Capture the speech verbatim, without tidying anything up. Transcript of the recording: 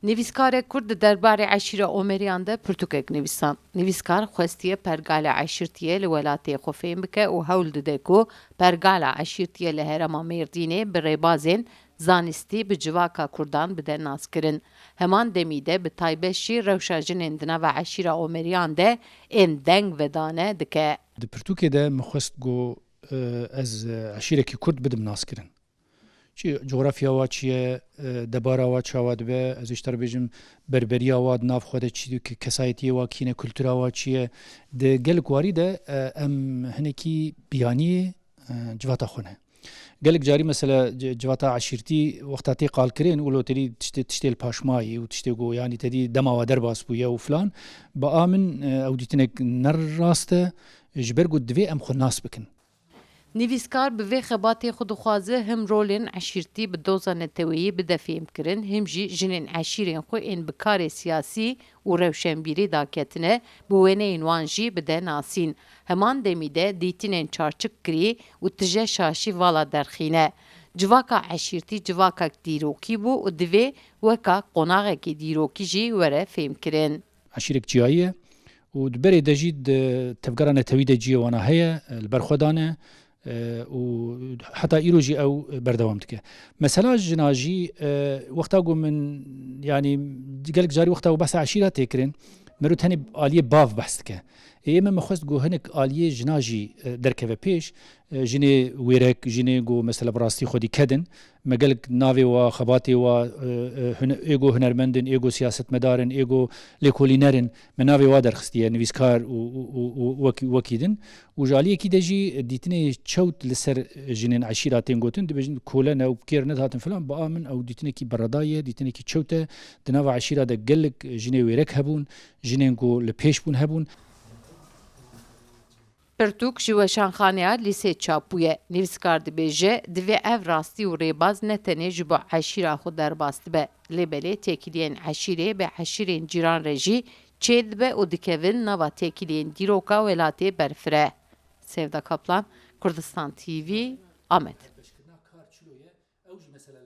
Nivîskarek Kurd di derbarê eşîra Omeriyan de pirtûkek nivîsand. Nivîskar xwestiye pergala eşîrtiyê li welatê xwe fêm bike û hewl dide ku pergala eşîrtiyê li herêma Mêrdînê bi rêbazên zanistî bi civaka Kurdan bide naskirin. Heman demî de bi taybet jî rewşa jinên di nava eşîra Omeriyan de ên deng vedane dike. Di pirtûkê de min xwest ku, e, ez, e, eşîrekî Kurd bidim naskirin. Çi, cografya wa çi ye, e, debara wa çawa dibe, ez ê ji te re bêjim, berberiya wa di nav xwe de çi, ke-, kesayetiyê wa kî ne, kultura wa çi ye. Di gelek warî de, e, em hinekî biyaniyê, e, civata xwe ne. Gelek carî mesela ci-, civata eşîrtî wexta tê qalkirin û loterî tiştê, tiştê li paş mayî û tiştê ku, yanî, te dî dema wa derbas bûye û filan, bi a min, e, ew dîtinek ne rast e, ji ber ku divê em xwe nas bikin. Nivîskar bi vê xebatê xwe dixwaze him rolên eşîrtî bi doza neteweyî bide fêhmkirin, him jî jinên eşîrên xwe ên bi karê siyasî û rewşenbîrî daketine, bi wêneyên wan jî bide nasîn. Heman demî de dîtinên çarçik kirî û tije şaşî vala derxîne. Civaka eşîrtî civakek dîrokî bû û divê weka qonaxekî dîrokî jî were fêhmkirin. Eşîrek ciyayî ye û di berê de jî di tevgera netewî de ciyê wana heye, li ber xwe dane, e, û heta îro jî ew berdewam dike. Mesela jina jî, e, wexta ku min, yanî, gelek carî wexta ku behsa eşîra tê kirin, mero tenê aliyê bav behs dike. Ê, ême me xwest ku hinek aliyê jina jî, e, derkeve pêş, e, jinê wêrek, jinê ku mesela bi rastî xwedî kedin, me gelek navê wa, xebatê wa, e, e, hune-, ê ku hunermend in, ê ku siyasetmedar in, ê ku lêkolîner in, me navê wa derxistiye, nivîskar û, û, û, û wekî, wekî din. Û ji aliyekî de jî dîtinê çewt li ser jinên eşîra tên gotin, dibêjin kole ne û bi kêr nedihatin filan, bi a min ew dîtinekî beredayî ye, dîtinekî çewt e, di nava eşîra de gelek jinê wêrek hebûn, jinên ku li pêş bûn hebûn. Pirtûk ji weşanxaneya Lîsê çap bûye. Nivîskar dibêje, divê ev rastî û rêbaz ne tenê ji bo eşîra xwe derbas dibe, lê belê têkiliyên eşîrê bi eşîrên cîran re jî çêdibe û dikevin nava têkiliyên dîroka welatê berfireh. Sevda Kaplan, Kurdistan T V, Amed.